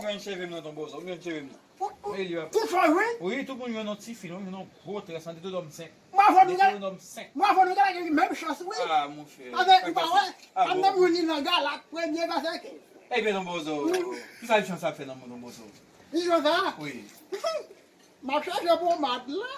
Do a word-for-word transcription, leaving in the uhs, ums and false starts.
Jwenn cheve m nan, Ton Bozo, m jwenn cheve m nan. Pou chanje? Wi, tout moun jwenn yon ti fi, non, jwenn yon gwo tres, an de tout dòm senk. Mwen avè nou gen, mwen avè nou gen menm chans, wi. Ah, monchè. Avè, ou pa wè? An menm moun li nan galat, premye vèsè kenz. Ebyen, Ton Bozo, kisa li chans ap fè nan moun, Ton Bozo? Li chans a? Wi. M ap chèche pomad la.